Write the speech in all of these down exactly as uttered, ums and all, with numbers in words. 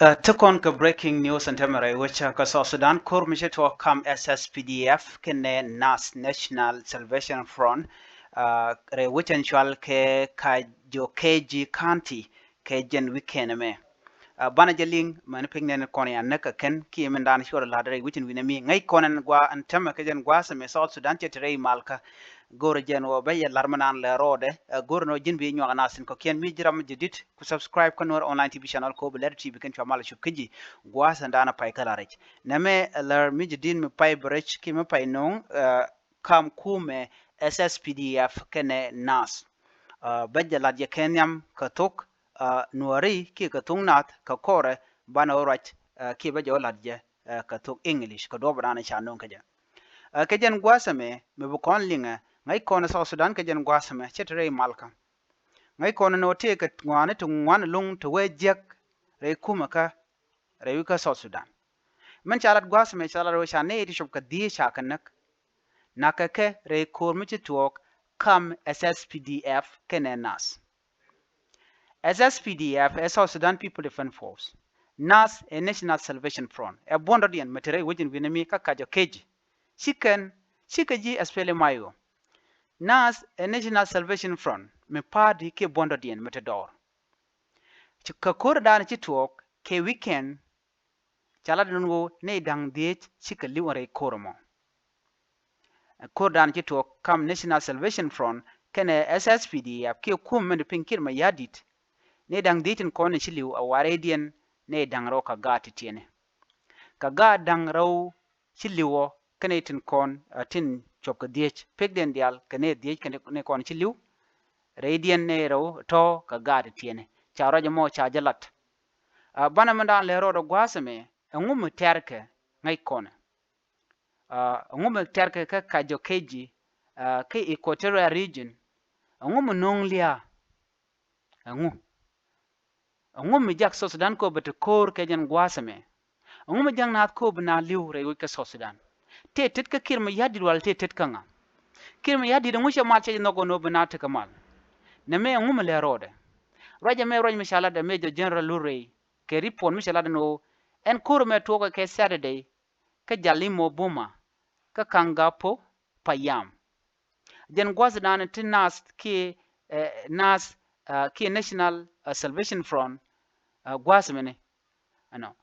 Ti kɔn kɛ breaking news ɛn tämɛ rɛy wec kä South Sudan, ko̱r mi ci tuɔɔk kam S S P D F kɛnɛ Nas, National Salvation Front, rɛy wec ɛn cual kɛ Kajo Keji County kɛ jɛn weekend ɛmɛ. Banɛ jɛ liŋ mɛn piny nɛn kɔn ya näk kɛ kɛn kiɛ min dan cuɔr lat rɛy wec ɛn wi̱nɛ mi ŋäc kɔn ɛn gua ɛn tämɛ kɛ jɛn gua̱a̱th ɛmɛ South Sudan cɛ ti rɛy malkä. Go̱rɛ jɛn wä bɛ yɛ lar mi nan lɛ rɔɔdɛ. Go̱rɛ nɔ ji̱n bi nyuak nas in kɔkiɛn mi ji̱ ram jɛ dit ku subscribe kä Nuer Online T V channel ko bi lɛr T V kɛn cua mal cup kä ji̱ gua̱a̱th ɛn dan pay kä la rɛc. Nɛmɛ lɛr mi jɛ dit mi pay bi rɛc ki mi pay no̱o̱ŋ kam kumɛ S S P D F kɛnɛ Nas. Bɛ jɛ lat jɛ kɛn nhiam kɛ thok Nuäri kiɛ kɛ thok nath kɛ kɔrɛ banɛ wä ruac kiɛ bɛ jɛ wä lat jɛ kɛ thok English kɛ duɔp dan ca no̱o̱ŋ kɛ jɛ. Kɛ jɛn gua̱a̱th ɛmɛ mi bi kɔn liŋɛ ŋäc kɔn South Sudan kɛ jɛn gua̱a̱th ɛmɛ cɛ ti rɛy malkä. Ŋäc kɔn ni wä tëë kɛ ŋuani ti ŋuan luŋ ti wee jiäk rɛy kumɛ kä rɛy wi̱kä South Sudan. Min ca lat gua̱a̱th ɛmɛ ca lat wee ca nɛy ti cop kɛ dhieec ca kɛ näk. Nakä kɛ rɛy ko̱r mi ci tuɔɔk kam S S P D F kɛnɛ Nas. S S P D F ɛ South Sudan People Defense Force. Nas ɛ National Salvation Front. Ɛ buɔ̱n dɔ̱diɛn mɛ te rɛy wecin wi̱nɛ mi kä Kajo Keji. Ci kɛn ci kɛ ji̱ S P L M I O. Nas ɛ National Salvation Front mi party kiɛ buɔ̱n dɔ̱diɛn mɛ te dɔɔr. Kɛ ko̱r dan ci tuɔɔk kɛ weekend. Ca lat dun ɣöö nɛy da̱ŋ dhieec cikɛ li̱w rɛy ko̱r ɛmɔ. Ko̱r dan ci tuɔɔk kam National Salvation Front kɛnɛ S S P D F kiɛ kum mɛn di piny Kiir Mayardit. Nɛy da̱ŋ dhieec tin kɔn ci li̱w a warɛydiɛn nɛy da̱ŋ rɛw kɛ gaat ti tiɛni. Kɛ gaat da̱ŋ rɛw ci li̱w ɔ kɛnɛ tin kɔn tin cuɔp kɛ dhieec pekdiɛn diaal kɛ nɛy dhieec kɛnɛ kɔn ci li̱w. Rɛydiɛn nɛy rɛw tɔ̱ kɛ gaat ti tiɛni ca ruac ɛmɔ ca jɛ lat. Banɛ mi dan lɛ rɔɔdɛ gua̱a̱th ɛmɛ ɛŋu mi tɛ̈rkɛ ŋäc kɔnɛ. Ɛŋu mi tɛ̈rkɛ kä Kajo Keji kä Equatoria region. Ɛŋu mi no̱o̱ŋ lia̱a̱. Ɛŋu. Ɛŋu mi jak South Sudan kɔ bɛ ti ko̱o̱r kɛ jɛn gua̱a̱th ɛmɛ. Ɛŋu mi jak naath kɔ bi na li̱w rɛy wec kä South Sudan. Tëë tet kä Kiir Mayardit wal tëë tet kä ŋa. Kiir Mayardit ɛŋu cɛ mal cɛ jɛ nhɔk ɣän ɣöö bi na tekɛ mal. Nɛmɛ ɛŋu mi lɛ rɔɔdɛ. Ruac ɛmɛ ruac mi ca lat ɛ Major General Lurey kɛ report mi ca lat ɛn ɣöö ɛn ko̱r ɛmɛ tuɔɔkɛ kɛ Saturday kä Jalimo Boma kä Kangapo Payam. Jɛn gua̱th dan ti Nas kiɛ Nas kiɛ National Salvation Front gua̱th mini. Ɛnɔ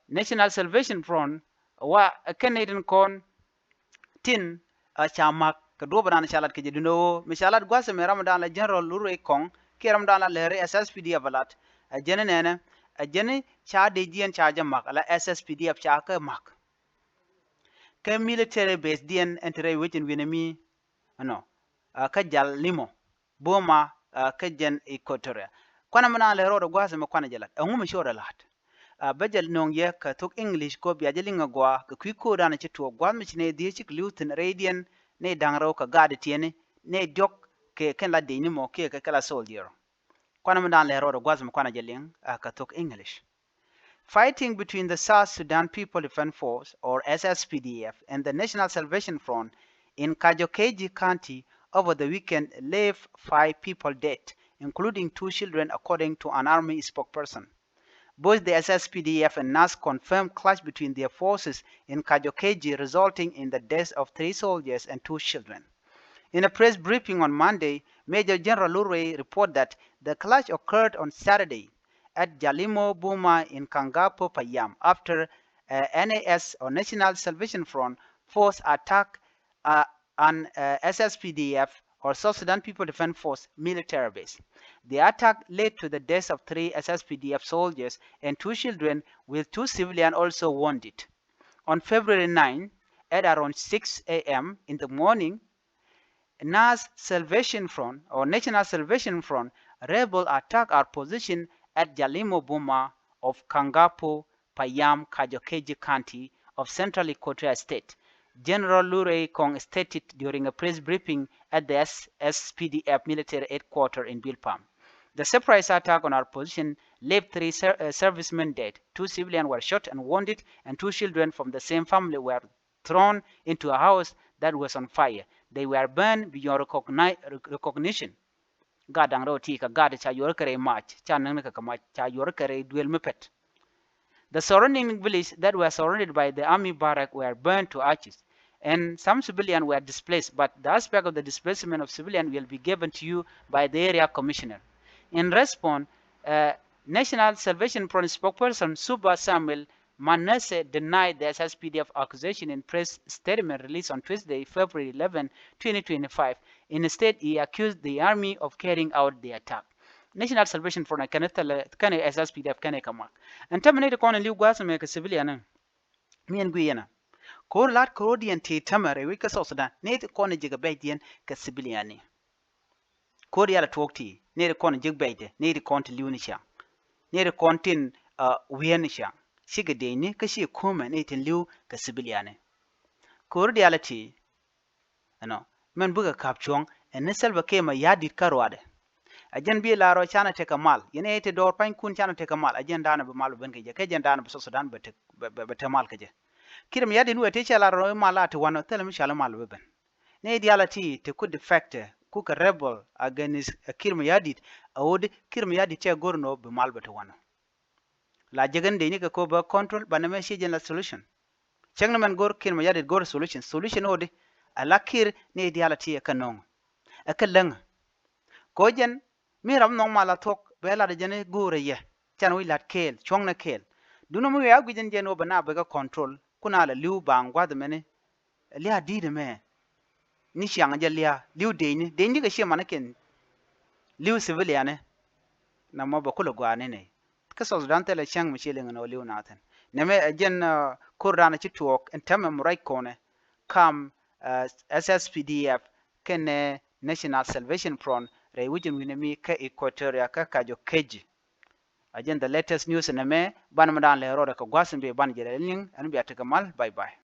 National Salvation Front wa kɛn nɛy tin kɔn tin ca mak kɛ duɔ̱p dan ca lat kɛ jɛ dundɛ ɣöö mi ca lat gua̱th mɛ ram dan la General Lurey Kɔŋ kiɛ ram dan la lɛri S S P D F lat. Ɛ jɛn nɛnɛ ɛ jɛn ca dee jiɛn ca jɛ mak la S S P D F ca kɛ mak. Kä military base diɛn ɛn ti rɛy wecin wi̱nɛ mi ɛnɔ kä Jalimo Boma kä jɛn Equatoria. Kuanɛ mi na lɛ rɔɔdɛ gua̱a̱th ɛmɛ kuanɛ jɛ lat ɛŋu mi ci rɔɔdɛ la̱t. Bä jɛ no̱o̱ŋ yɛ kɛ thok English kɔ bia jɛ liŋ agua kɛ kui̱ ko̱o̱dan ci tuɔɔk gua̱a̱th mi ci nɛ dhiec cik li̱w thi̱n rɛydiɛn nɛ da̱ŋ rɛw kɛ gaat tiɛni nɛ diɔ̱k kɛ kɛn la dec ni mɔ kiɛ kɛ kɛ la soldier. Kuanɛ mi dan lɛ rɔɔdɛ gua̱a̱th ɛmɛ kuanɛ jɛ liŋ kɛ thok English. Fighting between the South Sudan People Defense Force, or S S P D F, and the National Salvation Front in Kajo Keji County over the weekend left five people dead, including two children, according to an army spokesperson. Both the S S P D F and Nas confirmed clash between their forces in Kajo Keji, resulting in the death of three soldiers and two children. In a press briefing on Monday, Major General Lurey reported that the clash occurred on Saturday at Jalimo Boma in Kangapo Payam after uh, N A S or National Salvation Front force attack uh, an uh, S S P D F or South Sudan People Defense Force military base. The attack led to the death of three S S P D F soldiers and two children, with two civilians also wounded. On February ninth, at around six A M in the morning, Nas Salvation Front or National Salvation Front rebel attack our position at Jalimo Boma of Kangapo Payam, Kajokeji County of Central Equatoria State. General Lurey Kong stated during a press briefing at the S S P D F military headquarters in Bilpam. The surprise attack on our position left three ser- uh, servicemen dead, two civilians were shot and wounded, and two children from the same family were thrown into a house that was on fire. They were burned beyond recogni- recognition. Gaat da̱ŋ rɛw ti kɛ gaat ca yuɔr kɛ rɛy mac, ca näk ni kɛ kɛ mac, ca yuɔr kɛ rɛy duel mi pɛt. The surrounding villages that were surrounded by the army barrack were burned to ashes, and some civilians were displaced, but the aspect of the displacement of civilians will be given to you by the area commissioner. In response, uh, National Salvation Front spokesperson Suba Samuel Manasseh denied the S S P D F accusation in press statement released on Tuesday, February eleven, twenty twenty-five. Instead, he accused the army of carrying out the attack. National Salvation Front kɛnɛ thilɛ kɛnɛ S S P D F kɛnɛ kɛ mak. Ɛn tämɛ ni ti kɔn in li̱w gua̱a̱th mɛ kɛ civilian ni. Mi ɛn gui yɛn a ko̱r la̱t ko̱r diɛn ti tämɛ rɛy wi̱c kä South Sudan ni ti kɔn in ji̱ kɛ bɛc diɛn kɛ civilian ni. Ko̱r yal a tuɔɔk ti ni ti kɔn in ji̱ bɛcdɛ ni ti kɔn ti li̱w ni ciaŋ. Ni ti kɔn tin wi̱i̱n ni ciaŋ cikɛ dec ni kä ci kumɛ ni tin li̱w kɛ civilian ni. Ko̱r dial a ti Ɛnɔ mɛn bikɛ ka̱p cuɔ̱ŋ ɛn ni Salva Kiir Mayardit kä ruaadɛ. Ɛ jɛn bi la rɔ canɛ tekɛ mal yɛn ɛ te dɔɔr panykun canɛ tekɛ mal ɛ jɛn daanɛ bi mal bi ben kɛ jɛ kɛ jɛn daanɛ bi South Sudan bɛ te mal kɛ jɛ. Kiir Mayardit ni wee ti cɛ la rɔ mal a ti wanɔ thilɛ mi cɔal mal bi ben. Ni dial a ti te ku defect ku kɛ rebel against Kiir Mayardit. A wodi Kiir Mayardit cɛ go̱r nɔ bi mal bi te wanɔ. La jek in dec ni kɛ ko bä control banɛ mɛ ci jɛn la solution. Cäŋ ni mɛn go̱r Kiir Mayardit go̱r solution. Solution odi a la Kiir ni dial a ti ɛ kä no̱o̱ŋ ɛ kä läŋ. Ko jɛn mi ram nhɔk mal a thuɔ̱k bɛ lat jɛn go̱o̱rɛ yɛ can wi̱c lat kɛɛl cuɔ̱ŋnɛ kɛɛl. Duundɛ mi wee a gui̱c in jɛn wä bɛ na bɛ kɛ control kun a la li̱w baaŋ gua̱th mɛni. Lia̱a̱ di̱i̱t ɛmɛ ni ciaŋ jɛ lia̱a̱ li̱w decni decni kɛ ciɛ manikiɛn. Li̱w civiliani. Namɔ bɛ kulɛ gua̱a̱ni nɛy kä South Sudan thilɛ cäŋ mi ci liŋ ni ɣöö li̱w naathin. Nɛmɛ ɛ jɛn ko̱r daanɛ ci tuɔɔk ɛn täämɛ mi ruac kɔnɛ kam S S P D F kɛnɛ National Salvation Front rɛy wi̱c in wi̱nɛ mi kä Equatoria kä Kajo Keji. Ɛ jɛn the latest news nɛmɛ banɛ mi daan lɛ rɔɔdɛ kɛ gua̱a̱th in bi banɛ jɛ lɛ liŋ ɛn bia tekɛ mal. Bye bye.